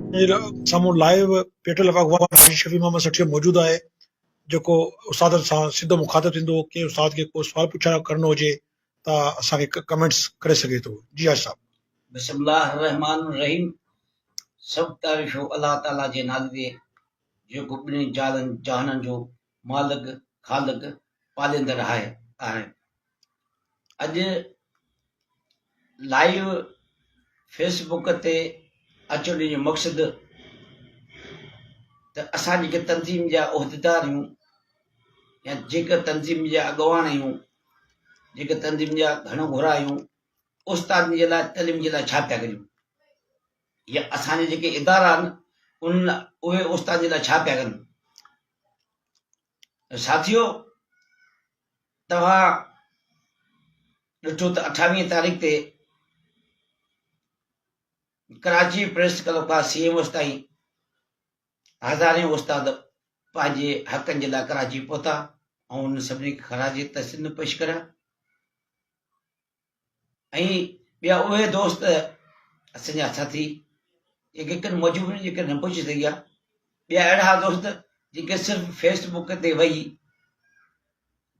سامهون لائيو پيٽل اڳواڻ حاجي شفيع محمد سٺيو موجود آهي جيڪو استادن سان سڌو مخاطب ٿيندو ڪنهن استاد کي ڪو سوال پڇڻ ڪرڻو هجي ته اسان کي ڪمينٽس ڪري سگهي ٿو جي حاجي صاحب. بسم الله الرحمٰن الرحيم سڀ تعريفون الله تعالي جي نالي تي جيڪو ٻنهي جالن جهانن جو مالڪ خالق پاليندڙ آهي. اڄ لائيو فيس بڪ تي اچڻ جو مقصد ته اسان جيڪي تنظيم جا عهديدار آهيون يا جيڪي تنظيم جا اڳواڻ آهيون جيڪي تنظيم جا گهڻو گهرا آهيون استادن جي لاء تعليم جي لاء ڇا پيا ڪريون يا اسان جا جيڪي ادارا آهن ان اهي استادن جي لاء ڇا پيا ڪن ساٿيو توهان ڏٺو ته اٺاويهه تاريخ تي ڪراچي پريس ڪلب کان سي ايم ايس تائين هزارين استاد پنهنجي حقن جي لاء ڪراچي پهتا ۽ انهن سڀني کي خراج تحسين پيش ڪريان ۽ ٻيا اهي دوست اسان جا ساٿي جيڪي ڪن مجبورين جي ڪري نه پهچي سگهيا، ٻيا اهڙا دوست جيڪي صرف فيس بڪ تي ويهي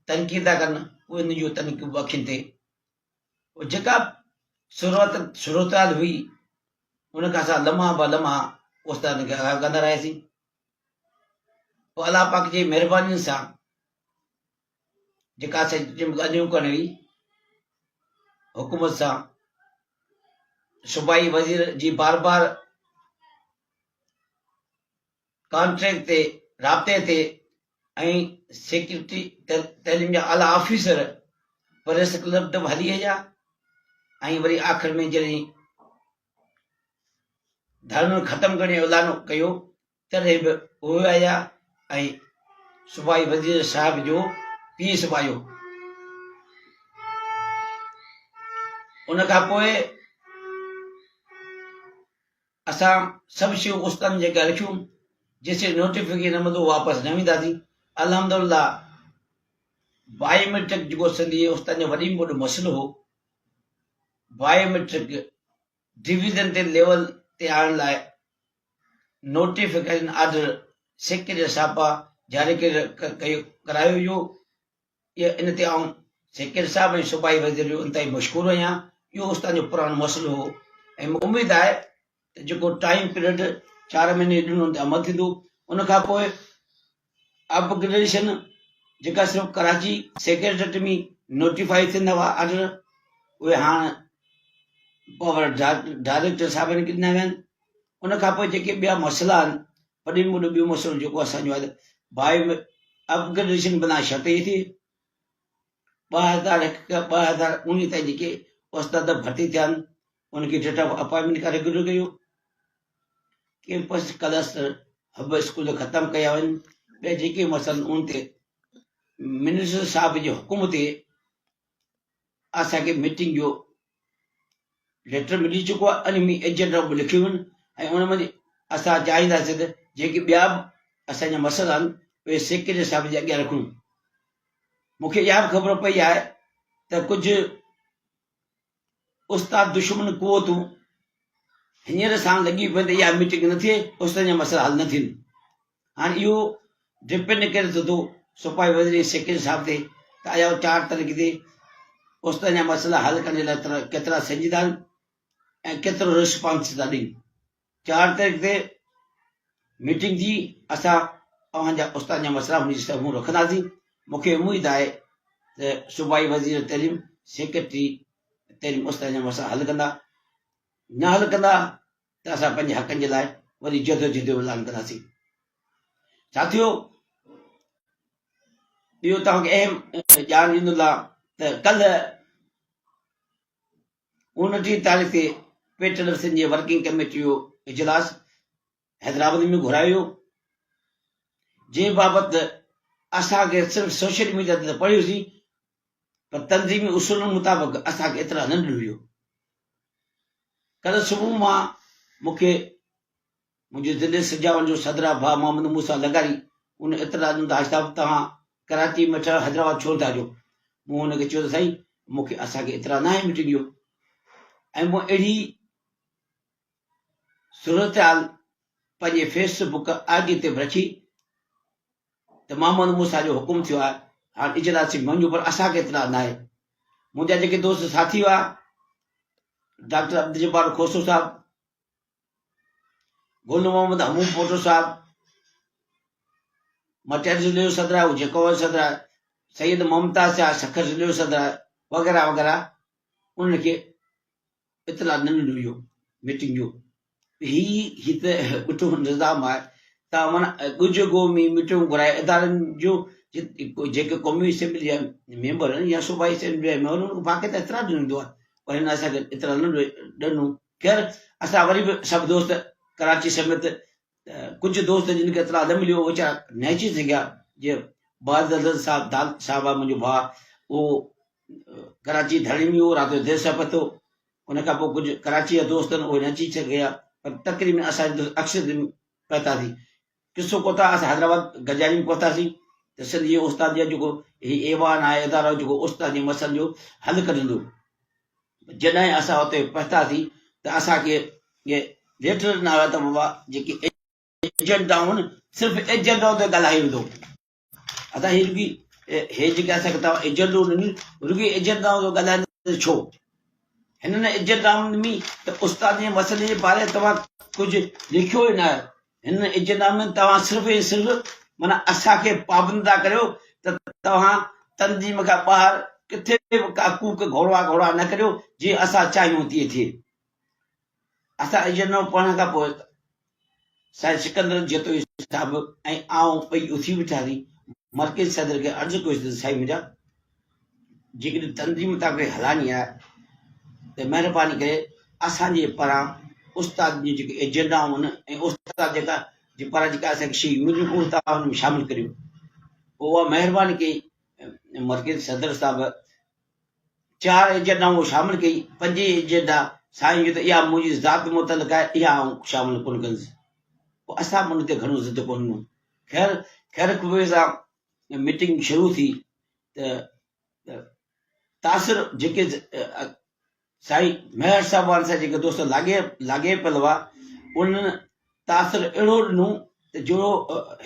تنقيد ٿا ڪن، اهي انهن جون تنقيدون به اکين تي. جيڪا صورت صورتحال هئي ان کان اسان لمحا به لمحا استادن کي آگاهه ڪندا رهياسين. پوء الله پاڪ جي مهربانين سان جيڪا اسان جي ڳالهيون ڪرڻ هئي حڪومت سان صوبائي وزير جي بار بار ڪانٽريڪٽ تي رابطي تي ۽ سيڪريٽري تعليم جا اعليٰ آفيسر پريس ڪلب ته به هلي آيا ۽ وري آخر ۾ جڏهن ڌرڻو ختم ڪرڻ جو اعلان ڪيو تڏهن به اهي آيا ۽ صوبائي وزير صاحب جو پيس به آيو. ان کان پوء اسان سڀ شيون استادن جي اڳيان رکيون، جيسين نوٽيفڪيشن نه ملندو واپس نه وينداسين. الحمدلله بايوميٽرڪ جيڪو سنڌي استادن جو وڏي ۾ وڏو مسئلو هو، بايوميٽرڪ ڊويزن تي ليول تي آڻڻ لاء نوٽيفڪيشن آرڊر سيڪريٽري صاحب جاري ڪرايو ويو ان تي آئون سيڪريٽري صاحب ۽ صوبائي وزير جو انتهائي مشڪور آهيان اهو استان جو پراڻو مسئلو هو ۽ اميد آهي ته جيڪو ٽائيم پيريڊ 4 مهيني ڏنو ان تي عمل ٿيندو ان کان پوء اپ گريڊيشن جيڪا صرف ڪراچي سيڪريٽريٽ ۾ نوٽيفائي ٿيندا هئا آرڊر اهي هاڻ پاور ڊائريڪٽر صاحبن کي ڏنا ويا آهن ان کان پوء جيڪي ٻيا مسئلا آهن وڏي ۾ وڏو ٻيو مسئلو جيڪو اسان جو آهي بايو اپ گريڊيشن بنا شرط ئي ٿئي 2001 کان 2019 تائين جيڪي استاد ڀرتي ٿيا آهن ان کي ڊيٽ آف اپائنٽمينٽ کان ريگيولر ڪيو ڪيمپس ڪلسٽر حب اسڪول ختم ڪيا وڃن ٻيا جيڪي مسئلا آهن ان تي منسٽر صاحب جي حڪم تي اسان کي ميٽنگ جو ليٽر ملي چڪو آهي ان ۾ ايجنڊا به لکيو آهن ۽ ان ۾ اسان چاهينداسين ته جيڪي ٻيا به اسان جا مسئلا آهن اهي سيڪريٽري صاحب جي اڳيان رکون مون کي اها به خبر پئي آهي ته ڪجهه استاد دشمن قوتون هينئر سان لڳي پيون ته اها ميٽنگ نه ٿئي، استادن جا مسئلا حل نه ٿين. هاڻي اهو ڊپينڊ ڪري ٿو ٿو صوبائي وزير ۽ سيڪريٽري صاحب تي ته آيا هو 4 تاريخ تي استادن جا مسئلا حل ڪرڻ جي لاء ڪيترا سنجيده آهن ۽ ڪيترو رسپانس ٿا ڏين. 4 تاريخ تي ميٽنگ ٿي اسان اوهان جا استادن جا مسئلا هن جي سامهون رکنداسين. مون کي اميد آهي ته صوبائي وزير تعليم، سيڪريٽري تعليم استادن جا مسئلا حل ڪندا. نه حل ڪندا ته اسان پنهنجي حقن جي لاء وري جدوجهد جو اعلان ڪنداسين. ساٿيو ٻيو توهان کي اهم ڄاڻ ڏيندو لا ته ڪلهه 29 تاريخ تي پيٽر سنڌ جي ورڪنگ ڪميٽي جو اجلاس حيدرآباد ۾ گهرايو ويو جنهن بابت اسان کي صرف سوشل ميڊيا تي ته پڙهيوسين پر تنظيمي اصولن مطابق اسان کي اطلاع نه ڏنو ويو. ڪلهه صبح مان مون کي منهنجي ضلعي سجاول جو صدر ڀاء محمد موسيٰ لغاري ان اطلاع ڏنو ته حاجي صاحب توهان ڪراچي ۾ ٺهيو حيدرآباد ڇو نٿا اچو؟ مون هن کي چيو ته سائين مون کي اسان کي اطلاع ناهي ميٽنگ جو ۽ مون اهڙي صورتحال پنهنجي فيس بڪ I D تي به رکي ته محمد موسيٰ جو حڪم ٿيو آهي هاڻ اجلاس ۾ وڃو پر اسان کي اطلاع ناهي. منهنجا جيڪي دوست ساٿي هئا ڊاڪٽر عبدالجبار کوسو صاحب، گل محمد حموم پوٽو صاحب، مٽياري ضلعي جو صدر آهي، هو جيڪو صدر آهي، سيد ممتاز شاهه سکر ضلعي جو صدر آهي، وغيره وغيره انهن کي اطلاع نه ڏنو ويو ميٽنگ جو. هي هي ته ٻٺو نظام آهي ته معنيٰ ڳجهه گو ۾ ميٽنگون گهرائي ادارن جو جيڪي قومي اسيمبلي جا ميمبر آهن يا صوبائي اسيمبلي جا ميمبر انهن کي باقاعده اطلاع ڏنو ويندو آهي پر هن اسان کي اطلاع نه ڏنو. خير اسان وري به سڀ دوست ڪراچي سميت ڪجهه دوست جن کي اطلاع نه مليو اهي ويچارا نه اچي سگهيا جيئن بهادر صاحب دال صاحب آهي منهنجو ڀاء اهو ڪراچي ڌرڻي ۾ هو رات جو دير سان پهتو ان کان پوء ڪجهه ڪراچي جا دوست آهن اهي نه اچي سگهيا پر تقريبن اسان جا دوست اڪثر پهتاسين قصو ڪوتاهه اسان حيدرآباد گڏجاڻي ۾ پهتاسين ته سنڌ جي استاد جا جيڪو هي ايوان آهي ادارو جيڪو استاد جي مسئلن جو حل ڪڍندو جڏهن اسان اتي پهتاسين ته اسان کي ليٽر ڏنا ويا ته بابا جيڪي ايجنڊا آهن صرف ايجنڊا تي ڳالهايو ويندو اسان هي رڳي هي جيڪي اسان کي توهان ايجنڊو ڏني رڳي ايجنڊا تي ڳالهائيندي ڇو هنن ايجنڊا ۾ ته استاد جي مسئلي جي باري توهان ڪجهه لکيو ئي نه آهي هن ايجنڊا ۾ توهان صرف ۽ صرف معنيٰ اسان کي پابند ٿا ڪريو ته توهان تنظيم کان ٻاهر ڪٿي به ڪا ڪوڪ گهوڙا گهوڙا نه ڪريو جيئن اسان چاهيون تيئن ٿئي. اسان ايجنڊا پڙهڻ کان پوء سائين سڪندر جتوئي صاحب ۽ آئون ٻئي اٿي بيٺاسين. مرڪزي صدر کي عرض ڪيوسين ته سائين منهنجا جيڪڏهن تنظيم توهان کي هلائڻي آهي ته مهرباني ڪري اسان جي پاران استاد جون جيڪي ايجنڊائون آهن ۽ استاد جيڪا جي پاران جيڪا اسان کي شيون مليون اهي توهان ان ۾ شامل ڪريو. پوء اها مهرباني ڪئي مرڪزي صدر صاحب چار ايجنڊائون شامل ڪئي، پنجين ايجنڊا سائين جو ته اها منهنجي ذات متعلق آهي اها آئون شامل ڪونه ڪندس. پوء اسان به ان تي گهڻو ضد ڪونه ڏنو. خير خير خوبي سان ميٽنگ شروع ٿي ته تاثر جيڪي سائين مهر صاحب وارن سان جيڪي دوست لاڳي لاڳي پيل هئا انهن تاثر اهڙو ڏنو ته جو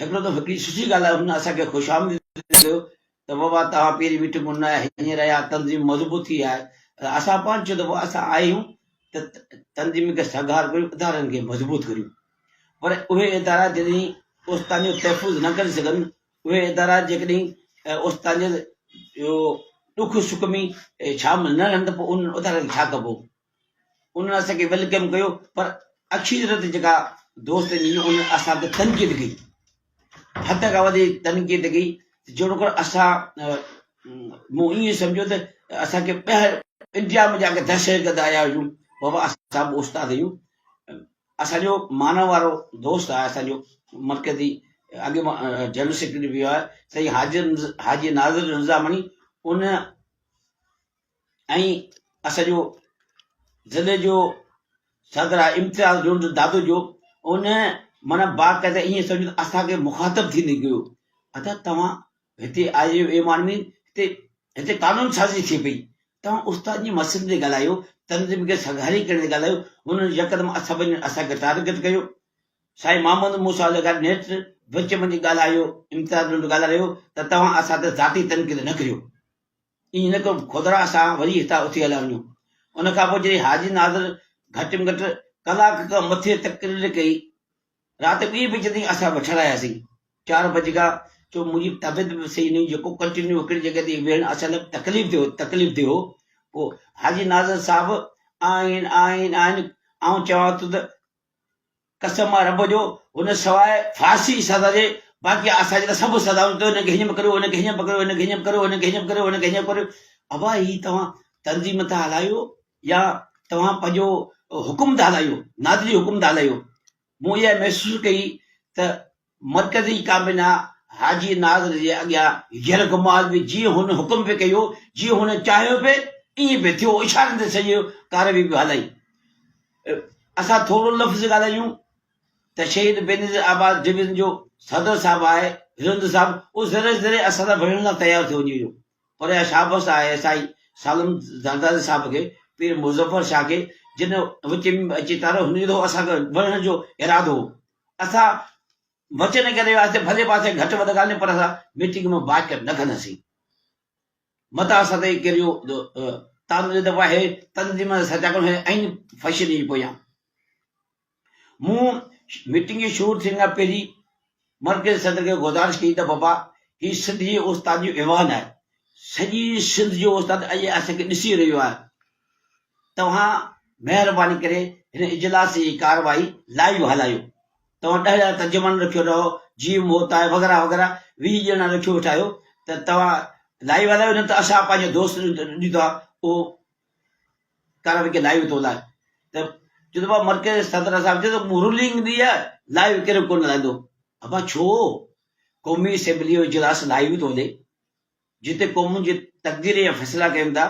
هڪڙو دفعو هڪڙي سٺي ڳالهه آهي هن اسان کي خوش آمديد ڪيو ته بابا توهان پهرين ميٽنگ نه هينئر اها تنظيم مضبوط ٿي آهي اسان پاڻ چيو ته بابا اسان آهيون ته تنظيم کي سگهار ڪريون ادارن کي مضبوط ڪريون پر اهي ادارا جڏهن اوستان جو تحفظ نه ڪري سگهن اهي ادارا جيڪڏهن اوستان جو ڏک سک ۾ شامل نه رهن ته پوء انهن ادارن کي ڇا ڪبو انهن اسان کي welcome ڪيو پر اڪثريت جيڪا دوست جي انهن اسان تي تنقيد ڪئي حد کان وڌيڪ تنقيد ڪئي جهڙوڪر اسان مون ائين سمجهيو ته اسان کي ٻاهر انڊيا ۾ جاڪي دهشتگرد آيا هجون بابا اسان به استاد آهيون اسان جو مانڻ وارو دوست آهي اسان جو مرڪزي اڳ جنرل سيڪريٽري به آهي سائين حاجي حاجي ناظر نظاماڻي ان ۽ اسان جو ضلعي جو صدر آهي امتياز لنڊ دادو جو ان معنيٰ باقاعده ائين سمجهو ته اسان کي مخاطب ٿيندي ڪيو ادا توهان هتي آيا آهيو ايوان ۾ هتي هتي قانون سازي ٿئي پئي توهان استاد جي مسئلن تي ڳالهايو تنظيم کي سگهاري ڪرڻ تي ڳالهايو هنن يڪدم سڀني اسان کي ٽارگيٽ ڪيو سائين محمد موسيٰ لغاري نيٺ وچ منجهه ڳالهايو امتياز لنڊ ڳالهايو ته توهان اسان تي ذاتي تنقيد نه ڪريو ائين نه ڪيو خدرا اسان وري هتان اٿي هليا وڃون. ان کان پوء جڏهن حاجي ناظر گهٽ ۾ گهٽ ڪلاڪ کان مٿي تقرير ڪئي، رات ٻي بجي تائين اسان ويٺل آياسين. چار بجي کان چو منهنجي طبيعت به صحيح نه هئي جيڪو ڪنٽينيو هڪڙي جڳهه تي ويهڻ اسان لاء تڪليف ٿيو تڪليف ٿيو هو. پوء حاجي ناظر صاحب آهن آهن آهن آئون چوان ٿو ته قسم آ رب جو هن سواء فارسي سزا جي باقي اسان جي ته سڀ سزائون ته هن کي هيئن ڪريو هن کي هيئن پڪڙيو هن کي هيئن ڪريو هن کي هيئن ڪريو هن کي هيئن ڪريو ابا هي توهان تنظيم ٿا هلايو يا توهان پنهنجو حڪم ٿا هلايو نادري حڪم ٿا هلايو مون اها محسوس ڪئي ته مرڪزي ڪابينا حاجي ناظر جي اڳيان يرغمال به جيئن هن حڪم پئي ڪيو، جيئن هن چاهيو پئي، ائين پئي ٿيو، اشارن تي سڄي ڪارروائي پيو هلائي. اسان ٿورو لفظ ڳالهايون ته شهيد بينظير آباد ڊويزن جو صدر صاحب آهي، رند صاحب، اهو ذري ذري اسان سان وڙهڻ لاء تيار ٿيو وڃي ويو. پر اها شابس آهي سائين سالم زرداري صاحب کي، پير مظفر شاهه کي، جن وچ ۾ اچي تارو هن جو اسان کي وڙهڻ جو ارادو هو. اسان وچن ڪري وياسين ڀلي پاسي گهٽ وڌ ڳالهيون پر اسان ميٽنگ ۾ بائيڪاٽ نه ڪنداسين. متان اسان تي ڪير اهو طعنو ڏي ته اهي تنظيم سچا ڪونه هي عين فشن جي پويان. مون ميٽنگ جي شروع ٿيڻ کان پهرين مرڪزي صدر کي گذارش ڪئي ته بابا هي سنڌ جي استاد جو ايوان آهي، سڄي سنڌ جو استاد اڄ اسان کي ڏسي رهيو آهي، توهان مهرباني ڪري هن اجلاس جي ڪارروائي لائيو هلايو، توهان ڏهه ڄڻا ترجمان رکيو رهو، جي ايم هوت آهي وغيره وغيره 20 ڄڻا رکيو ويٺا آهيو ته توهان لائيو هلايو نه ته اسان پنهنجو دوست ڏيون ٿا اهو ڪارروائي کي لائيو ٿو هلائي ته چيو ته بابا مرڪزي صدر صاحب چيو ته مون رولنگ ڏئي آهي لائيو ڪير به ڪونه هلائيندو ابا ڇو قومي اسيمبلي جو اجلاس لائيو ٿو هلي جتي قومن جي تقدير جا فيصلا ڪيون ٿا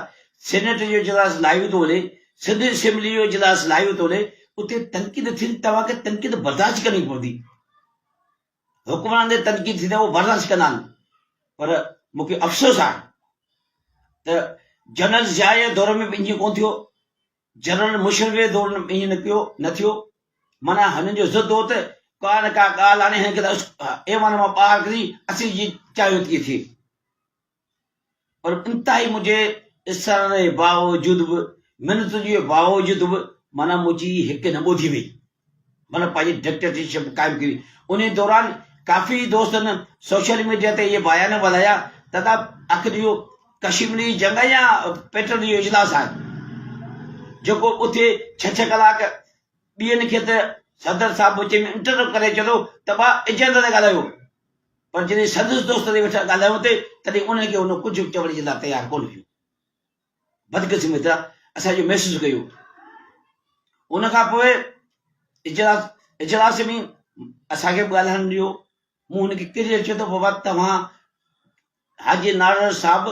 سينيٽ جو اجلاس لائيو ٿو هلي سنڌ اسيمبلي جو اجلاس لائيو ٿو هلي اتي تنقيد ٿيندي توهان کي تنقيد برداشت ڪرڻي پوندي حڪمران تي تنقيد ٿيندي اهو برداشت ڪندا آهن پر مون کي افسوس آهي ته جنرل ضياء جي دور ۾ به ائين ڪونه ٿيو، جنرل مشرف جي دور ۾ به ائين نه ڪيو نه ٿيو، معنيٰ هنن جو ضد هو ته ڪا نه ڪا ڳالهه آڻي هن کي ته ايوان مان ٻاهر ڪڍي اسين جيئن چاهيون تيئن ٿئي. پر انتهائي منهنجي اصرار جي باوجود به منت جي باوجود به معنيٰ منهنجي هڪ نه ٻڌي وئي. معنيٰ پنهنجي ڊڪٽيٽرشپ قائم ڪئي. انهي دوران ڪافي دوستن سوشل ميڊيا تي اهي بيان به هلايا ته دا آخر اهو ڪشمير جي جنگ آهي يا پيٽرول جو اجلاس آهي جيڪو اتي ڇهه ڇهه ڪلاڪ ٻين کي ته صدر صاحب وچ ۾ انٽرپٽ ڪري چوندو ته ڀاء ايجنڊا تي ڳالهايو پر جڏهن سندس دوست تي ويٺا ڳالهايون تي تڏهن انهن کي هن ڪجهه به چوڻ جي لاء تيار ڪونه هيو. بدقسمتي سان اسان اهو محسوس ڪيو. ان کان پوء اجلاس اجلاس ۾ اسان کي به ڳالهائڻ ڏيو. مون هن کي ڪليئر چيو ته بابا توهان حاجي نارڙ صاحب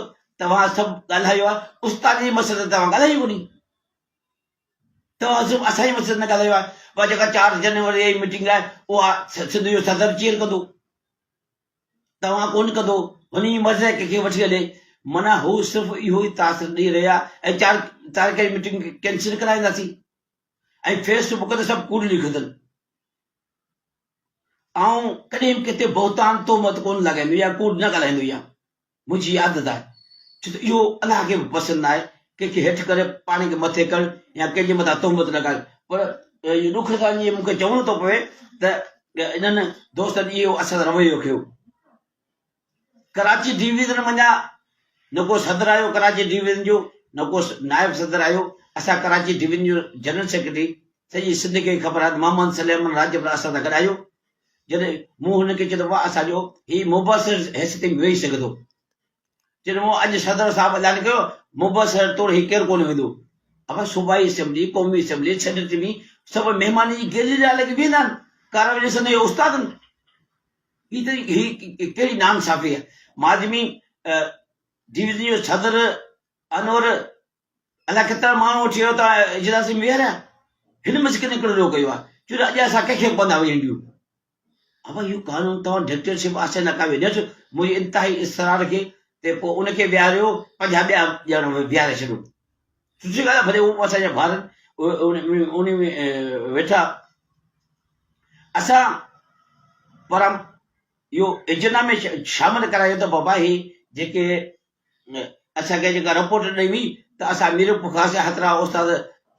توهان سڀ ڳالهايو آهي استاد جي مسئلي تي توهان ڳالهايو ڪونهي. توهان صرف اسان جي مسئلي تي نه ڳالهايو آهي. اها جيڪا 4 جنوري جي ميٽنگ آهي اها سنڌ جو صدر چيئر ڪندو. توهان ڪونه ڪندو، هن جي مرضي آهي ڪنهن کي وٺي هلي، معنيٰ هو صرف اهو ئي تاثر ڏئي رهيا ۽ 4 تاريخ جي ميٽنگ ڪينسل ڪرائينداسين ۽ فيس بڪ تي سڀ ڪوڙ لکندن. آئون ڪڏهن به ڪنهن تي بهتان تهمت ڪونه لڳائيندو يا ڪوڙ نه ڳالهائيندو آهيان، منهنجي عادت آهي، ڇو ته اهو الله کي به پسند ناهي ڪنهن کي هيٺ ڪري پاڻ کي مٿي ڪرڻ يا ڪنهن جي مٿان تهمت لڳائڻ، پر اهو ڏک سان ائين مون کي چوڻو ٿو پوي ته انهن دوستن اهو اسان سان رويو رکيو. ڪراچي ڊويزن منجهان نه ڪو صدر آيو ڪراچي ڊويزن جو نه ڪو نائب صدر آيو، اسان ڪراچي ڊويزن جو جنرل سيڪريٽري سڄي سنڌ کي خبر آهي ته محمد سليمان راڄپر اسان سان گڏ آيو، جڏهن مون هن کي چيو ته واهه اسان جو هي مبصر حيثيت ۾ ويهي سگهي ٿو. جڏهن مون اڄ صدر صاحب اعلان ڪيو مبصر طور هي ڪير ڪونه ويندو. ابا صوبائي اسيمبلي، قومي اسيمبلي، سينيٽ ۾ سڀ مهمانن جي گيلري لاء لڳي ويندا آهن، ڪارروائي ڏسندي اهي استاد آهن. هي ته هي ڪهڙي ناانصافي آهي. ماضي ۾ ڊويزن جو صدر انور الاء ڪيترا ماڻهو وٺي ويو ته اجلاس ۾ ويهاريا. هن مسڪين هڪڙو ڏوهه ڪيو آهي. چيو ته اڄ اسان ڪنهن کي به ڪونه ٿا وڃڻ ڏيون. ابا اهو قانون توهان ڊڪٽيٽرشپ آسي نه ڪا ويو. نيٺ منهنجي انتهائي اصرار کي تي پوء ان کي ويهاريو 50 ٻيا ڄڻا ويهاري ڇڏيو. سٺي ڳالهه آهي ڀلي هو اسان جا ڀائر آهن ان ۾ ويٺا. اسان پر اهو ايجنڊا ۾ شامل ڪرايو ته بابا هي جيڪي اسان کي جيڪا رپورٽ ڏني وئي ته اسان ميرپور خاص جا هيترا استاد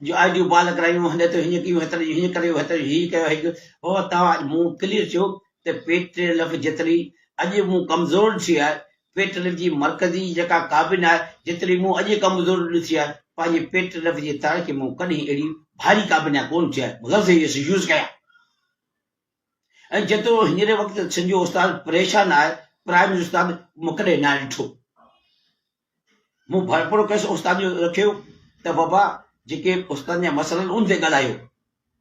جون آء ڊيون بحال ڪرايون هن ته هيئن ڪيون هيترا هيئن ڪريو هيترا هي ڪيو هي ڪيو بابا توهان اڄ مون ڪليئر چيو ته پي ٽي ايل ايف جيتري اڄ مون ڪمزور ڏٺي آهي پي ٽي ايل ايف جي مرڪزي جيڪا ڪابينا آهي جيتري مون اڄ ڪمزور ڏٺي آهي پنهنجي پي ٽي ايل ايف جي تاريخ ۾ مون ڪڏهن اهڙي ڀاري ڪابينا ڪونه ڏٺي آهي مون لفظ اهي يوز ڪيا. ۽ جيترو هينئر وقت سنڌ جو استاد پريشان آهي، پرائمري استاد مون ڪڏهن ناهي ڏٺو. مون ڀرپور ڪيس استاد جو رکيو ته بابا جيڪي استادن جا مسئلا آهن ان تي ڳالهايو.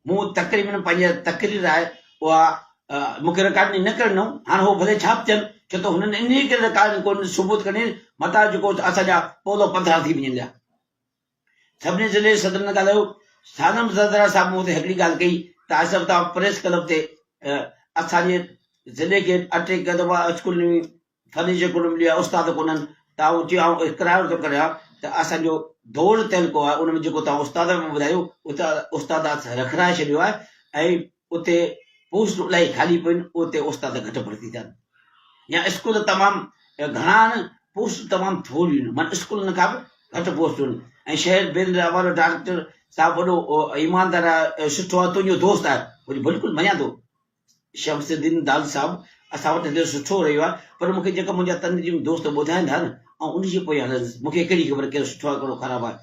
مون تقريبن پنهنجي تقرير آهي اها مون کي رڪارڊنگ نه ڪرڻ ڏنو، هاڻ هو ڀلي ڇا به چون، ڇو ته هنن انهيء ڪري رڪارڊنگ ڪونه ثبوت ڪرڻي متان جيڪو اسان جا پولو پڌرا ٿي وڃن ها. سڀني ضلعي صدرن ڳالهايو. سانم زرداري صاحب مون تي هڪڙي ڳالهه ڪئي ته آصف صاحب توهان پريس ڪلب تي اسان جي ضلعي کي اٽي ڪيو ته اسڪول ۾ فرنيچر ڪونه مليو آهي استاد ڪونهن ته آئون چيو آئون اقرار ٿو ڪريان ته اسان جو دور تعلقو آهي ان ۾ جيڪو توهان استاد ۾ ٻڌايو اتي استاد رکرائي ڇڏيو آهي ۽ اتي پوسٽون الاهي خالي پيون آهن اتي استاد گهٽ ڀرتي ٿيا آهن يا اسڪول تمام گهڻا آهن پوسٽون تمام ٿوريون آهن معنيٰ اسڪولن کان به گهٽ پوسٽون آهن ۽ شهر بين وارو ڊائريڪٽر صاحب وڏو ايماندار آهي سٺو آهي تنهنجو دوست آهي بلڪل مڃان ٿو شمس الدين دال صاحب اسان وٽ هتي سٺو رهيو آهي پر مون کي جيڪا منهنجا تنظيم دوست ٻڌائين ٿا نه آئون ان جي پويان هلندس مون کي ڪهڙي خبر ڪهڙو سٺو آهي ڪهڙو خراب آهي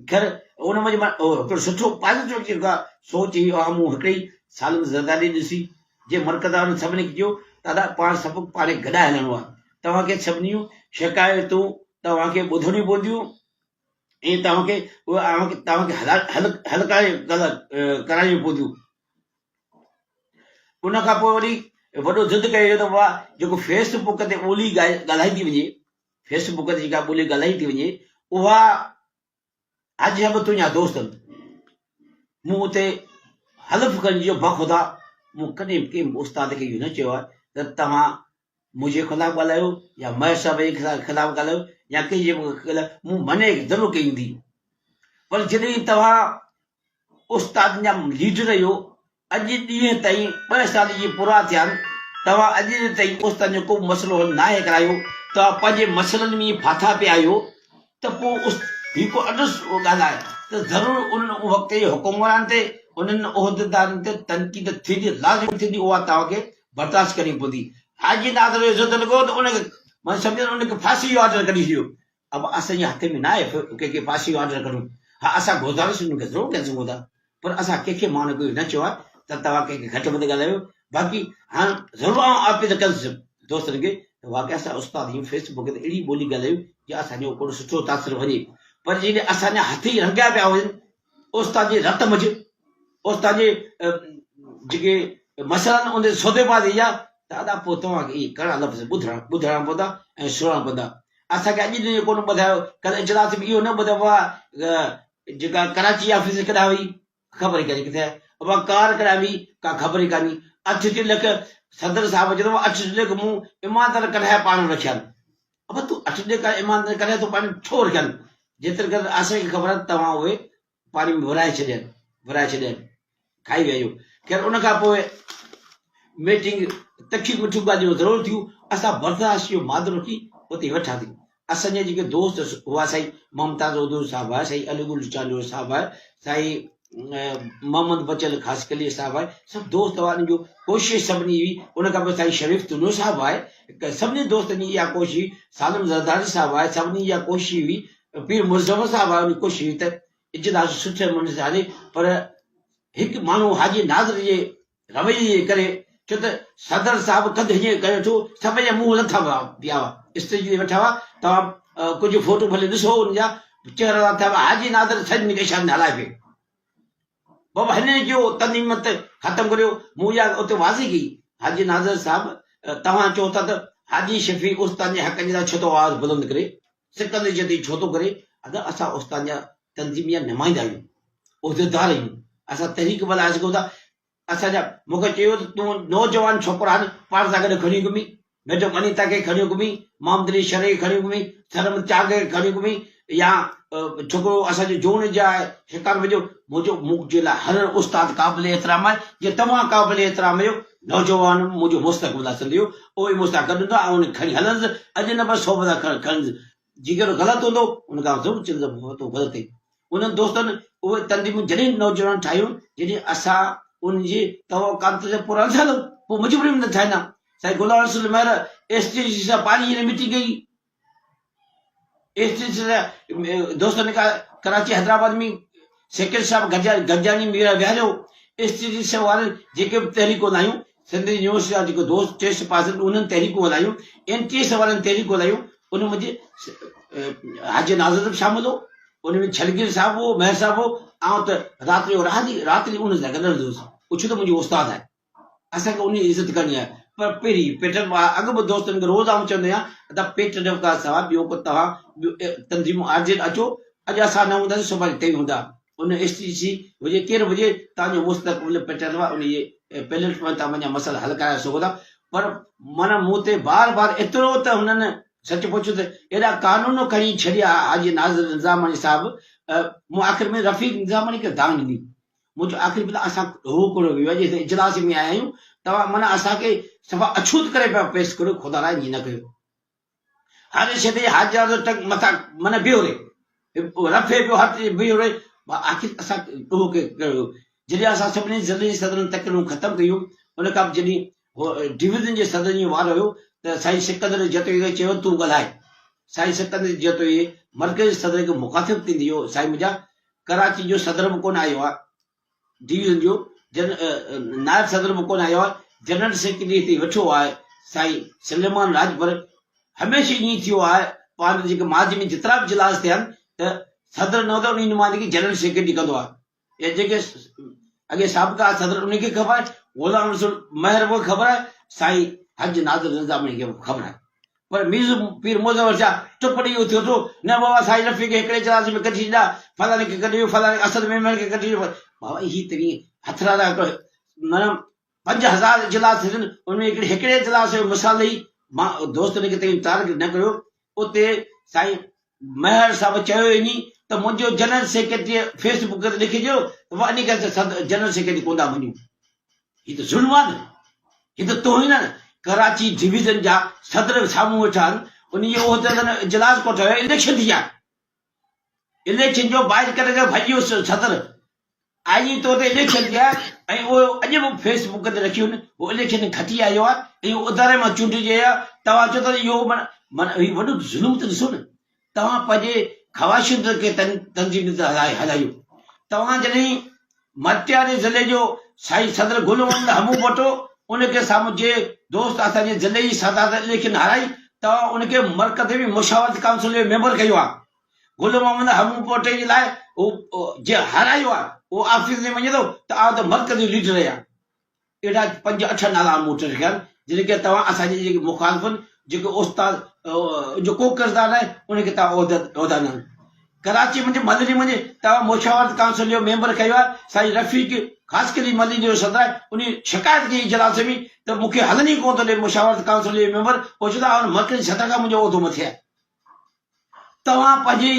خير ان منجهه مان هڪڙو سٺو پازيٽو جيڪا سوچ هئي اها مون هڪڙي سالم زرداري ڏسي جنهن مرڪز وارن سڀني کي چيو ته ادا پاڻ سڀ پاڻ کي گڏائي هلڻو آهي توهان کي سڀني جون شڪايتون توهان کي ٻڌڻيون پونديون ۽ توهان کي توهان کي حل ڪرائڻيون پونديون ان کان پوء وري وڏو ضد ڪيو ويو ته بابا جيڪو فيس بڪ تي ٻولي ڳالهائي ٿي وڃي، فيس بڪ تي جيڪا ٻولي ڳالهائي ٿي وڃي اها حاجي صاحب تنهنجا دوست آهن. مون اتي حلف کڻي چيو بخدا مون ڪڏهن به ڪنهن به استاد کي اهو نه چيو آهي ته توهان منهنجي خلاف ڳالهايو يا مهر صاحب جي خلاف ڳالهايو يا ڪنهن جي به خلاف مون منع ضرور ڪئي هوندي پر جڏهن توهان استادن جا ليڊر اهيو اڄ ڏينهن تائين ٻه سال جي پورا ٿيا آهن توهان اڄ ڏينهن تائين استادن جو ڪو به مسئلو حل ناهي ڪرايو توهان پنهنجي مسئلن ۾ ڦاٿا پيا آهيو ته پوء هي ڪو اڊس ڳالهه آهي ته ضرور انهن وقت جي حڪمرانن تي انهن عهديدارن تي تنقيد ٿيندي لازمي ٿيندي اها توهان کي برداشت ڪرڻي پوندي حاجي ناظر جو عزت لڳو ته ان کي مان سمجهان ان کي ڦاسي جو آرڊر ڪڍي ڇڏيو اب اسان جي هٿ ۾ ناهي ڪنهن کي ڦاسي جو آرڊر ڪڍون. ها اسان گذارش انهن کي ضرور ڪري سگهون ٿا پر اسان ڪنهن کي ماڻهو ڪجهه نه چيو آهي ته توهان ڪنهن کي گهٽ وڌ ڳالهايو باقي هاڻ ضرور آئون اپيل ڪندس دوستن کي ته واقعي اسان استاد آهيون فيس بڪ تي اهڙي ٻولي ڳالهايون جو اسان جو ڪو سٺو تاثر وڃي پر جيڪڏهن اسان جا هٿ ئي رنگيا پيا هجن استاد جي رت منجهه استاد جي جيڪي مسئلا آهن ان تي سوديبازي جا ته ادا پوء توهان کي اهي ڪڙا لفظ ٻڌڻا ٻڌڻا پوندا ۽ سڻڻا پوندا اسان کي اڄ ڏينهن ڪونه ٻڌايو ڪل اجلاس ۾ اهو نه ٻڌايو آهي جيڪا ڪراچي آفيس ڪڏهن هئي خبر ئي ڪانهي ڪٿي آهي ابا ڪار ڪڏهن هئي ڪا خبر ئي ڪانهي 68 لک صدر صاحب چيو 68 لک مون ايماندار ڪڍايا پاڻ رکيا آهن ابا تون 68 لک ايماندار ڪڍايا تو پاڻ ڇو رکيا آهن جيتري قدر اسان کي خبر آهي توهان اهي پاڻي ۾ ورهائي ڇڏيا آهن ورهائي ڇڏيا آهن کائي ويا آهيو خير ان کان پوء ميٽنگ تکيون مٺيون ڳالهيون ضرور ٿيون اسان برداشت جو مادو رکي اتي ويٺاسين اسان جا جيڪي دوست هئا سائين ممتاز ادو صاحب آهي سائين علي گل چانڊيو صاحب آهي سائين محمد بچل خاصخيلي صاحب آهي سڀ دوست هئا ان جو ڪوشش سڀني هئي ان کان پوء سائين شريف تنيو صاحب آهي سڀني دوستن جي اها ڪوشش هئي سالم زرداري صاحب آهي سڀني اها ڪوشش هئي پير مظفر صاحب آهي ان ڪوشش هئي ته اجلاس سٺي نموني سان هلي پر هڪ ماڻهو حاجي ناظر جي رويي جي ڪري ڇو ته صدر صاحب ڪنڌ هيئن ڪري ويٺو سڀ جا منهن لٿا پيا هئا اسٽيج تي ويٺا هئا توهان ڪجهه فوٽو ڀلي ڏسو ان جا چهرا لٿا پيا حاجي ناظر سڄن کي اشارن هلائي پيو بابا هن جو تنظيمت ختم ڪريو مون اها اتي واضح ڪئي حاجي ناظر صاحب توهان چئو ٿا ته حاجي شفيع استاد جي حقن جي لاء ڇو ٿو آواز بلند ڪري سڪندر جتوئي ڇو ٿو ڪري؟ ادا اسان استاد جا تنظيم جا نمائندا آهيون، عهديدار آهيون، اسان تحريڪ به هلائي سگهون ٿا، اسان جا مون کي چيو ته تون نوجوان ڇوڪرا آهن پاڻ سان گڏ کڻي گهمين، ميڊم انيتا کي کڻي گهمين، محمد علي شر کي کڻي گهمين، سرمد چانگ کي کڻي گهمين يا ڇوڪرو اسان جو جوڻ جا آهي شڪار وجهو، مون چيو مون جي لاء هر استاد قابل احترام آهي، جيئن توهان قابل احترام آهيو، نوجوان منهنجو مستقبل آهي سنڌ جو، اهي مون سان گڏ هوندا، آئون انهن کي کڻي هلندس، اڄ نه پر سو ڀلا کڻندس، جي ڪهڙو غلط هوندو ان کان ضرور چوندس ته تون غلط آهين. انهن دوستن اهي تنظيمون جڏهن نوجوانن ٺاهيون، جڏهن اسان انهن جي توقعات تي پورا نه ٿا هلون، پوء مجبوري ۾ ٺاهيندا. سائين Ghulam Rasool Mehr S T C سان پاڻي جڏهن ميٽنگ ڪئي، ايس ٽي سي سان دوستن ڪراچي حيدرآباد ۾ سيڪريٽري صاحب گڏجاڻي ۾ ويهاريو، ايس ٽي سي وارن جيڪي به تحريڪون هلايون، سنڌ يونيورسٽي جا جيڪي دوست ٽيسٽ پاس آهن انهن تحريڪون هلايون، اين ٽي ايس وارن تحريڪون هلايون، ان منجهه حاجي ناظر به شامل هو، ان ۾ ڇلگير صاحب هو، مهر صاحب هو، آئون ته رات جو رات جو انهن سان گڏ هلندو هوس، ڇو ته منهنجو استاد آهي. اسان کي ان جي عزت ڪرڻي آهي پر پهرين پيٽر اڳ به دوستن کي روز آئون چوندو آهيان ته پيٽر کان سواء ٻيو ڪو توهان ٻيو تنظيمون آرجن اچو اڄ اسان نه هونداسين سڀاڻي توهين هوندا ان ايس ٽي سي هجي ڪير به هجي توهان جو مستقبل پيٽر ان جي پيلٽ ۾ توهان پنهنجا مسئلا حل ڪرائي سگهو ٿا پر معنيٰ مون تي بار بار ايترو ته هنن سچ پڇو ته ايڏا قانون کڻي ڇڏيا حاجي ناظر نظاماڻي صاحب مون آخر ۾ رفيق نظاماڻي کي دانهن ڏني. مون چيو آخر ڀلا اسان ڏوهه ڪهڙو ڪيو آهي جو هتي اجلاس ۾ آيا آهيون، توهان معنيٰ اسان کي صفا اڇوت ڪري پيا پيش ڪريو، خدا لاء ائين نه ڪيو. هر شيء تي حاجي جو ٽنگ مٿان معنيٰ بيهو رهي، رفي پيو هٿ بيهو رهي، آخر اسان ڏوهه ڪهڙو ڪيو؟ جڏهن اسان سڀني ضلعي جي صدرن تقريرون ختم ڪيون، ان کان پوء جڏهن ڊويزن جي صدر جو وارو هيو ته سائين سڪندر جتوئي کي چيو تون ڳالهاء. سائين سڪندر جتوئي مرڪزي صدر کي مخاطب ٿيندي چيو سائين منهنجا ڪراچي جو صدر به ڪونه آيو آهي، ڊويزن جو نائب صدر به ڪونه آيو آهي، جنرل سيڪريٽري هتي ويٺو آهي سائين سليمان راڄپر. هميشه ائين ٿيو آهي پاڻ جيڪي ماضي ۾ جيترا به اجلاس ٿيا آهن ته صدر نه هوندو آهي ان جي نمائندگي جنرل سيڪريٽري ڪندو آهي. يا جيڪي اڳي سابقا صدر انهن کي خبر آهي، غلام رسول مهر به خبر آهي، سائين حج ناظر نظاماڻي کي به خبر آهي. پر مير پير مظفر شاهه چپ ڏئي اٿيو ٿو، نه بابا سائين رفيع کي هڪڙي اجلاس ۾ ڪڍي ڇڏيا، فلاڻي کي ڪڍي ويو، فلاڻي اسد ميمڻ کي ڪڍي ويو. بابا هي توهين هٿرادا معنيٰ 5000 اجلاس ٿين ان ۾ هڪڙي هڪڙي اجلاس جو مثال ڏئي مان دوستن کي توهين تعارف نه ڪريو. اتي سائين مهر صاحب چيو ئي ني ته منهنجو جنرل سيڪريٽري فيس بڪ تي لکي ڏيو ته پوء انهي کي اسان جنرل سيڪريٽري ڪونه ٿا مڃون. هي ته ظلم آهي نه، هي ته توهين آهي نه. ڪراچي ڊويزن جا صدر به سامهون ويٺا آهن، انهي جي عهدي تي اجلاس ڪوٺايو ويو، اليڪشن ٿي آهي، اليڪشن جو باعث ڪري ڪري ڀڄي ويو صدر، آئيني طور تي اليڪشن ٿيا ۽ اهو اڄ به فيس بڪ تي رکيو آهن، هو اليڪشن کٽي آيو آهي ۽ اهو اداري مان چونڊجي آيو آهي، توهان چئو ٿا ته اهو معنيٰ هي وڏو ظلم ته ڏسو نه، توهان پنهنجي خواهشن کي تنظيم تي هلايو، توهان جڏهن مٽياري ضلعي جو سائين صدر گل محمد همون ڀٽو ان کي سامهون جي دوست اسان جي ضلعي جي صدارت اليڪشن هارائي توهان ان کي مرڪز ۾ مشاورت ڪائونسل جو ميمبر ڪيو آهي، گل محمد همون پوٽي جي لاء هو جنهن هارايو آهي اهو آفيس ۾ وڃي ٿو ته آئون ته مرڪزي ليڊر آهيان. اهڙا پنج اٺ نالا مون وٽ رکيا آهن جن کي توهان اسان جي جيڪي مخالفن جيڪي استاد جو ڪو ڪردار ناهي ان کي توهان عهدا ڏنا. ڪراچي منجهه ملري منجهه توهان مشاورت ڪائونسل جو ميمبر ڪيو آهي سائين رفيق خاصخيلي ملري جو صدر آهي ان شڪايت ڪئي اجلاس ۾ ته مون کي هلڻ ئي ڪونه ٿو ڏي مشاورت ڪائونسل جو ميمبر پوء چئي ٿو آئون مرڪزي صدر کان منهنجو عهدو مٿي آهي. توهان پنهنجي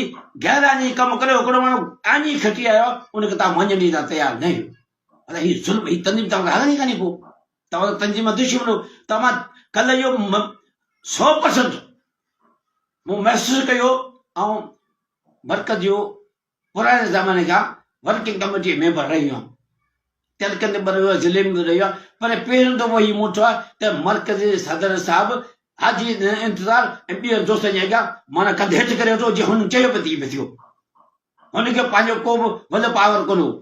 غير آئيني ڪم ڪريو، هڪڙو ماڻهو آئيني کٽي آيو آهي، ان کي توهان مڃڻ جي لاء تيار نه آهيو. ادا هي ظلم، هي تنظيم توهان کي هلڻي ڪانهي ڪو. توهان ته تنظيم دشمن هو. توهان ڪلهه اهو 100% مون محسوس ڪيو، آئون مرڪز جو پراڻي زماني کان ورڪنگ ڪميٽي جو ميمبر رهيو آهيان. تعلقن ۾ به رهيو آهيان، ضلعي ۾ به رهيو آهيان، پر پهريون دفعو هي مون ڏٺو آهي ته مرڪزي صدر صاحب حاجي انتظار ۽ ٻين دوستن جي اڳيان معنيٰ ڪنڌ هيٺ ڪري ويٺو، جيئن هن چيو پئي تيئن پئي ٿيو. هن کي پنهنجو ڪو به ول پاور ڪونه هو.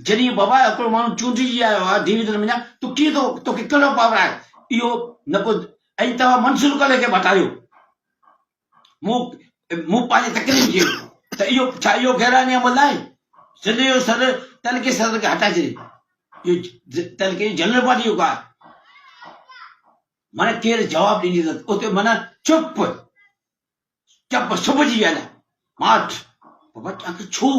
جڏهن بابا هڪڙو ماڻهو چونڊجي آيو آهي ڊويزن منجهان، تون ڪيئن ٿو، توکي ڪهڙو پاور آهي؟ اهو نه ڪو ۽ توهان منصور ڪلهي کي به هٽايو. مون مون پنهنجي تقرير ۾ چيو ته اهو ڇا اهو غير آئيني عمل ناهي؟ سنڌ جو صدر تعلقي صدر کي هٽائي ڇڏي. اهو تعلقي جي جنرل باڊي جو ڪار معنيٰ ڪير جواب ڏيندي ته اتي معنيٰ چپ چپ سڀ جي ويل ماٺ. بابا آخر ڇو؟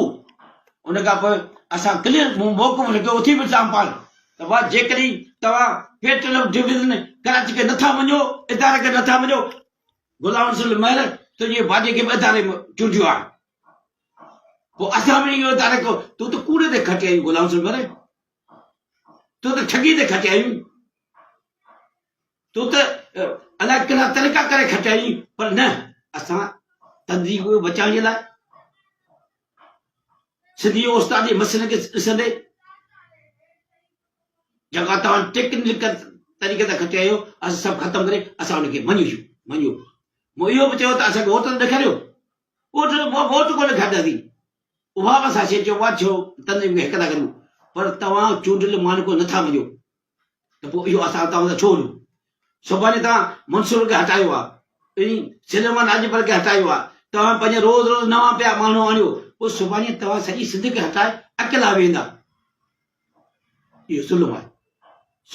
ان کان پوء اسان ڪليئر مون موقف رکيو اٿي به سان پاڻ ته بابا جيڪڏهن توهان پيٽرول ڊويزن ڪراچي کي نٿا مڃو، اداري کي نٿا مڃو، غلام رسول مهر تنهنجي باجي کي به اداري ۾ چونڊيو آهي پوء اسان به اهو اداري کو تون ته ڪوڙي تي کٽي آيون غلام رسول مهر تون ته ٺڳي تي کٽي آيون تون ته الائي ڪهڙا طريقا ڪري کٽي آيون پر نه اسان تنظيم کي بچائڻ جي لاء سنڌي استاد جي مسئلن کي ڏسندي جيڪا توهان ٽيڪنيڪل طريقي تان کٽي آيو اسان سڀ ختم ڪري اسان ان کي مڃيو مڃيو مون اهو به چيو ته اسان کي ووٽ ته ڏيکاريو ووٽ ووٽ ڪونه کاڌاسين اها به اسان کي چيو آهي ڇو تنظيم کي هڪ ٿا ڪريون پر توهان چونڊيل ماڻهن کي نٿا مڃو ته پوء اهو اسان توهان سان ڇو هلون سڀاڻي توهان منصور کي هٽايو آهي ۽ سليمان راڄپر کي هٽايو آهي توهان پنهنجي روز روز نوان پيا ماڻهو آڻيو پوء سڀاڻي توهان سڄي سنڌ کي هٽائي اڪيلا ويهندا اهو ظلم آهي.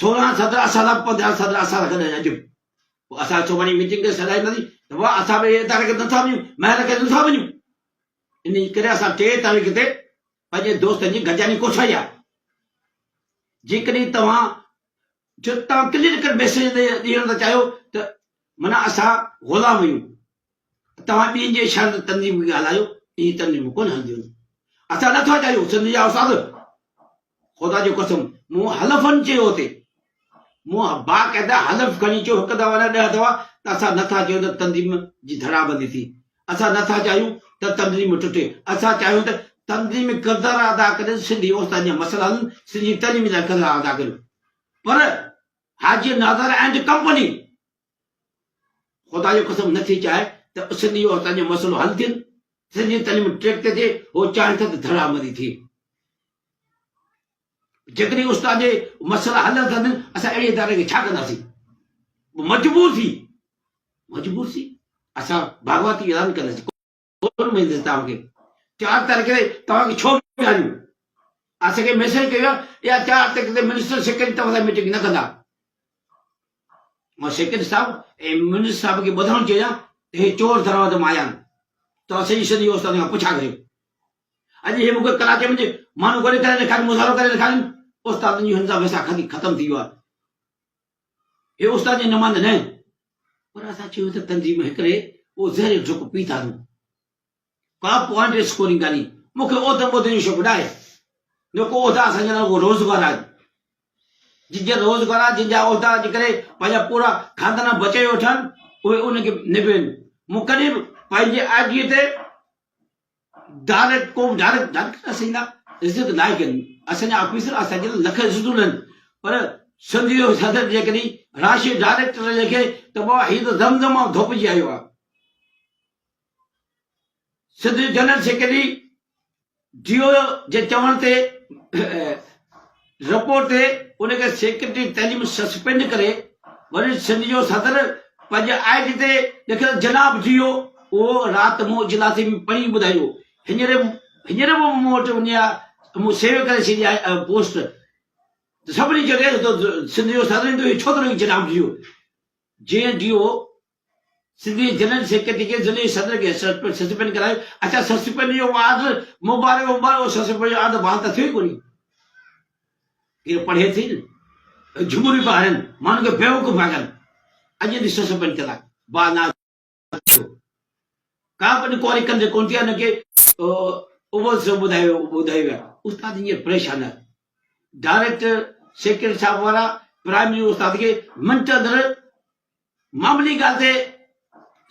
16 صدر اسان سان 15 صدر اسان سان گڏ آهن اڄ به. پوء اسان سڀاڻي ميٽنگ ڪري سڏائينداسين ته واهه اسان به اداري کي نٿا مڃون، مهر کي نٿا مڃون. ان ڪري اسان 3 تاريخ تي پنهنجي دوستن جي گڏجاڻي ڪوٺائي آهي. جيڪڏهن توهان جو توهان ڪليئر ڪٽ ميسيج ڏيڻ ٿا چاهيو ته معنيٰ اسان غلام آهيون. توهان ٻين جي اشاري تي تنظيم کي هلايو، ائين تنظيمون ڪونه هلنديون. اسان نٿا چاهيون سنڌ جا استاد خدا جو قسم مون حلفن چيو اتي مون باقاعده حلف کڻي چيو هڪ دفعا نه ڏهه دفعا ته اسان نٿا چاهيون ته تنظيم جي ڌڙابندي ٿي، اسان نٿا چاهيون ته تنظيم ٽٽي، اسان چاهيون ته تنظيم ڪردار ادا ڪري سنڌي استادن جا مسئلا حل، سنڌي تعليم لاء ڪردار ادا ڪريو پر حاجي ناظر اينڊ ڪمپني خدا جو قسم نٿي چاهي ته سنڌي استادن جو مسئلو حل ٿين، سنڌي تعليم ٽريڪ تي ٿئي، هو چاهين ٿا ته ڌڙابندي ٿئي. جيڪڏهن استاد جي مسئلا حل نه ٿين اسان اهڙي اداري کي ڇا ڪنداسين؟ مجبور ٿي مجبور ٿي اسان باغواتي اعلان ڪنداسين ڪون مڃيندس توهان کي چار تاريخ تي توهان کي ڇو ويهاريون اسان کي ميسيج ڪيو آهي يا چار تاريخ تي منسٽر سيڪريٽري توهان سان ميٽنگ نه ڪندا مان سيڪريٽري صاحب ۽ منسٽر صاحب کي ٻڌائڻ چاهيان ته هي چور دروازي مان آيا آهن توهان سڄي سڄي استاد کان پڇا ڪريو اڄ هي مون کي ڪراچي ۾ ماڻهو گڏ ڪري ڏيکارين مظاهرو ڪري ڏيکارين استادن جي هن سان ويساهه کاتي ختم ٿي ويو آهي هي استاد جي نمائنده نه آهن پر اسان چيو ته تنظيم هڪڙي اهو زهريلو ڍڪ پي ٿا ڏيون ڪا پوائنٽ اسڪورنگ ڪانهي مون کي عهدن ٻهدن جو شوق ناهي نه ڪو عهدا اسان جا نه ڪو روزگار آهي جن جا روزگار آهن جن جا عهدا جي ڪري پنهنجا پورا خاندان بچائي ويٺا آهن اهي ان کي نڀين مون ڪڏهن به پنهنجي آء ڊي تي ڊائريڪٽ ڪو به ڊائريڪٽ ڊائريڪٽ اسان جا عزت لائق آهن اسان جا آفيسر اسان جي لک عزتون آهن پر سنڌ جو صدر جيڪڏهن راشي ڊائريڪٽر لکي ته بابا هي ته زمزم مان ڌوپجي آيو آهي سنڌ جو جنرل سيڪريٽري ڊي او جي چوڻ تي رپورٽ تي ان کي سيڪريٽري تعليم سسپينڊ ڪري وري سنڌ جو صدر پنهنجي I D تي لکيل جناب ڊي او اهو رات مون اجلاس ۾ پڙهي ٻڌايو هينئر هينئر به مون وٽ ان جا مون سيو ڪري ڇڏي آهي پوسٽ ته سڀني چيو ته سنڌ جو صدر ايندو هي ڇو ٿو لکي جناب ڊي او جنهن D O Sindhi general secretary کي ضلعي صدر کي سسپينڊ ڪرايو اڇا سسپينڊ جو آرڊر مبارڪ مبارڪ سسپينڊ جو آرڊر بحال ته ٿيو ئي ڪونهي ڪير پڙهي ٿي نه جھمري پيا هڻن ماڻهن کي بيوقوف پيا ڪن اڄ به سسپينڊ ٿيل آهي بحال نه ٿيو ڪا به انڪوائري ڪندي ڪونه ٿي آهي نه ڪي اهو سڀ ٻڌايو ٻڌايو ويا استاد هينئر پريشان آهي ڊائريڪٽر سيڪريٽري صاحب وارا پرائمري استاد کي منٽ اندر معمولي ڳالهه تي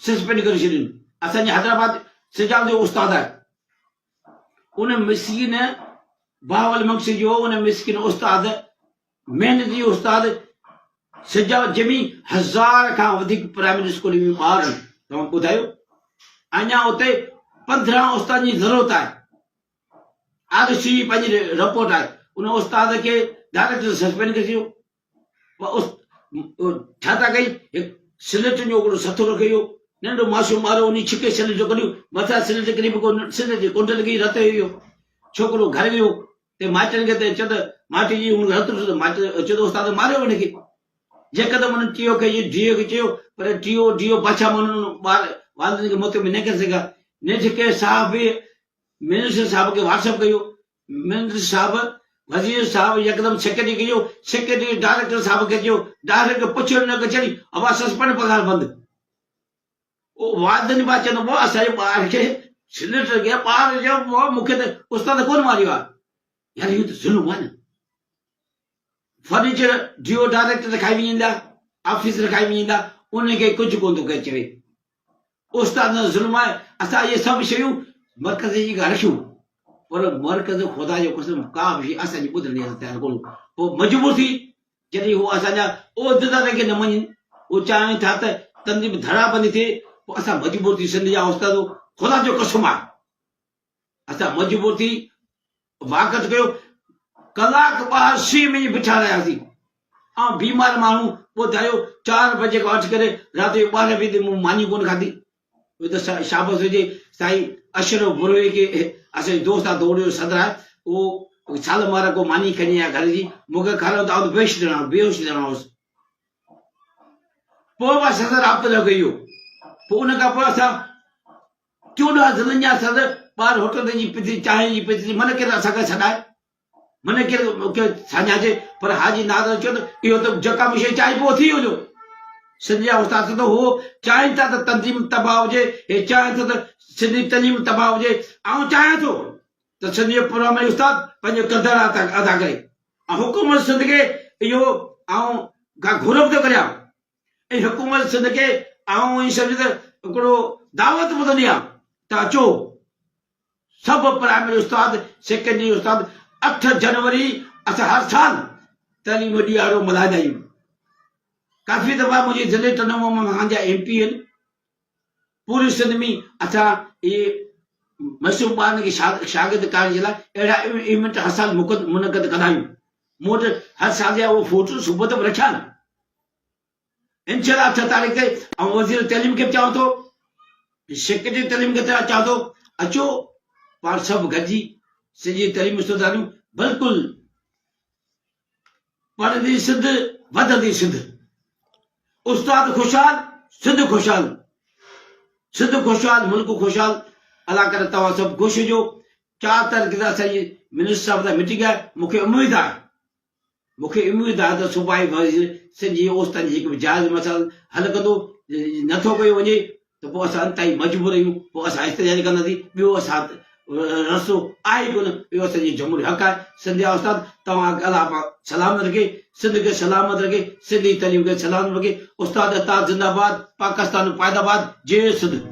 سسپينڊ ڪري ڇڏين. اسان جي حيدرآباد سجاول جو استاد آهي. ان مسڪين بهاول مگسي جو ان مسڪين استاد محنتي استاد سجاول جنهن ۾ هزار کان وڌيڪ پرائمري اسڪول ۾ ٻار آهن توهان ٻڌايو اڃا اتي 15 استادن جي ضرورت آهي آر سي پنهنجي رپورٽ آهي ان استاد کي ڊائريڪٽر سسپينڊ ڪري ڇڏيو ڇا ٿا ڪئي هڪ سليٽ جو هڪڙو سٿو رکيو ويو ننڍو معصوم ٻار انهي ڇڪي سليٽ جو ڪڍيو مٿان سليٽ ڪري به ڪو سليٽ جي ڪنڊ لڳي رت ويو ڇوڪرو گهر ويو ته مائٽن کي ته چيو ته مائٽ جي هن رت ڏسو ته مائٽ چيو ته استاد ماريو هن کي جيڪڏهن هن ٽيو کي ڊيو کي چيو پر ٽيو ڊيو بادشاह ماڻهن ٻار والدين کي مطمئن نه ڪري سگهيا نيٺ ڪنهن صحافي منسٽر صاحب کي واٽس اپ ڪيو، منسٽر صاحب وزير صاحب يڪدم سيڪريٽري کي چيو، سيڪريٽري ڊائريڪٽر صاحب کي چيو، ڊائريڪٽر پڇيو نه ڪچهري، ابا سسپينڊ پگهار بند. او والدين با چوندو بابا اسان جي ٻار کي سليٽر کي ٻار چيو بابا مون کي ته استاد ڪونه ماريو آهي. يار اهو ته ظلم آهي نه. فرنيچر ڊي او ڊائريڪٽر رکائي وڃن ٿا، آفيسر رکائي وڃن ٿا، انهن کي ڪجهه ڪونه ٿو ڪير چوي. استاد سان ظلم آهي اسان اهي سڀ شيون مرڪز جي اڳيان رکيون پر مرڪز خدا جو قسم ڪا به شيء اسان جي ٻڌڻ جي تيار ڪونه پوء مجبور ٿي جڏهن هو اسان جا عهديدار کي نه مڃين هو چاهين ٿا ته تنظيم ڌڙا بندي ٿئي پوء اسان مجبور ٿي سنڌ جا استاد خدا جو قسم آهي اسان مجبور ٿي واڪٽ ڪيو ڪلاڪ ٻاهر سيء ۾ بيٺا رهياسين آئون بيمار ماڻهو ٻڌايو چار بجي کان وٺي ڪري رات جو ٻارهن بجي تائين مون ماني ڪونه کاڌي اهو ته شابس هجي سائين اشرف بروهي کي اسان جو دوست آهي دوڙ جو صدر آهي اهو سال مارا ڪو ماني کڻي آيا گهر جي مون کي کارايو ته آئون ته بيهوش ٿيڻ بيهوش ٿيڻ هوس پوء به اسان سان رابطو نه ڪيو پوء ان کان پوء اسان 14 ضلعن جا صدر ٻاهر هوٽل جي پتي چانهه جي پتي من ڪير اسان کي سڏائي من ڪير کي ساڃاهجي پر حاجي ناظر چيو ته اهو ته جيڪا به شيء چاهي پوء ٿي وڃو. سنڌ جا استاد ته هو چاهين ٿا ته تنظيم تباهه هجي، هي چاهين ٿا ته سنڌي تعليم تباهه هجي، آئون چاهيان ٿو ته سنڌ جو پرامري استاد پنهنجو ڪردار ادا ڪري. ۽ حڪومت سنڌ کي اهو آئون گهر به ٿو ڪريان ۽ حڪومت سنڌ کي آئون ائين سمجهه ته هڪڙو دعوت به ٿو ڏيان ته اچو سڀ پرائمري استاد سيڪنڊري استاد اٺ جنوري اسان هر سال تعليم ڏيهاڙو ملهائيندا آهيون. ڪافي دفعا منهنجي ضلعي ٽنڊو محمد خان جا ايم پي آهن پوري سنڌ ۾ اسان اهي معصوم ٻارن کي شاگرد ڪرڻ جي لاء اهڙا ايونٽ هر سال منعقد ڪندا آهيون. مون وٽ هر سال جا اهي فوٽو صبح ته به رکيا آهن. انشاء الله اٺ تاريخ تي آئون وزير تعليم کي به چوان ٿو سيڪريٽري تعليم کي چوان ٿو اچو پاڻ سڀ گڏجي سڄي تعليم سڌاريون بلڪل پڙهندي سنڌ وڌندي سنڌ استاد خوشحال سنڌ خوشحال سنڌ خوشحال ملڪ خوشحال الله ڪري توهان سڀ خوش هجو چار تاريخ تي اسان جي منسٽر صاحب سان ميٽنگ آهي مونکي اميد آهي مون کي اميد آهي ته صوبائي وزير سنڌ جي اوستن جي هڪ به جائز مسئلن حل ڪندو، جي نه ٿو ڪيو وڃي ته پوء اسان انتهائي مجبور آهيون، پوء اسان احتجاج ڪنداسين، ٻيو اسان وٽ رستو آهي ئي ڪونه، اهو اسان جو جمهوري حق آهي، سنڌ جا استاد توهان کي الله پاڪ سلامت رکي، سنڌ کي سلامت رکي، سنڌي تعليم کي سلامت رکي، استاد اتحاد زنده باد، پاڪستان پائده باد، جي سنڌ.